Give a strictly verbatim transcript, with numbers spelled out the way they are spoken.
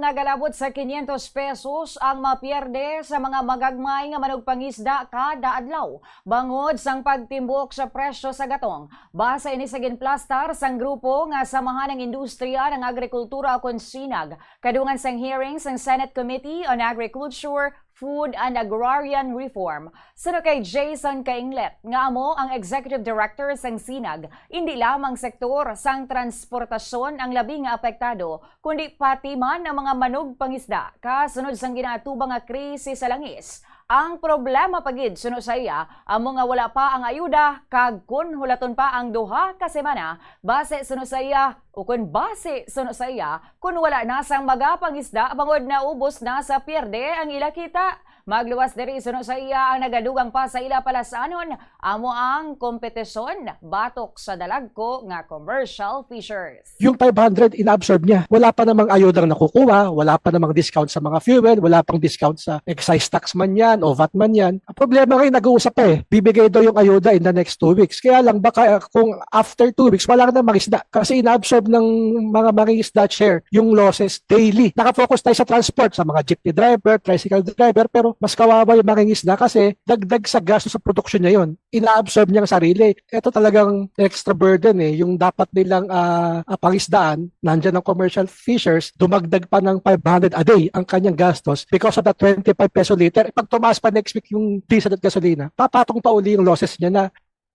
Nagalabot sa quinientos pesos ang mapierde sa mga magagmay nga manugpangisda kada adlaw bangod sang pagtimbok sa presyo sa gatong. Base ini sa ginplastar sang grupo nga Samahan ng Industriya ng Agrikultura ukon SINAG, kadungan sang hearing sang Senate Committee on Agriculture, Food and Agrarian Reform. Suno kay Jason Kainglet, nga amo ang executive director sang SINAG, hindi lamang sektor sang transportasyon ang labi nga apektado, kundi pati man ang mga manugpangisda kasunod sang ginaatubang nga krisis sa langis. Ang problema pa gid, suno sa iya, amo nga wala pa ang ayuda, kag kon hulaton pa ang duha ka semana, base suno sa iya, ukon base suno sa iya, kon wala na sang magapangisda bangod naubos na sa pierde ang ila kita. Magluwas diri, suno sa iya, ang nagadugang pa sa ila palasanon amo ang kompetisyon batok sa dalagko nga commercial fishers. Yung five hundred, inabsorb niya. Wala pa namang ayudang nakukuha, wala pa namang discount sa mga fuel, wala pang discount sa excise tax man yan o vat man yan. Ang problema ngayon, nag-uusap pa eh. Bibigay daw yung ayuda in the next two weeks. Kaya lang, baka uh, kung after two weeks, wala na mangisda. Kasi inabsorb ng mga mangingisda share yung losses daily. Nakafocus tayo sa transport, sa mga jeepney driver, tricycle driver, pero mas kawawa yung mangingisda kasi dagdag sa gasto sa produksyon niya yun. Inaabsorb niya ang sarili. Ito talagang extra burden eh. Yung dapat nilang uh, pangisdaan, nandyan ang commercial fishers, dumagdag pa ng five hundred a day ang kanyang gastos because of the twenty-five peso liter. Pag tumaas pa next week yung diesel at gasolina, papatong pa uli yung losses niya na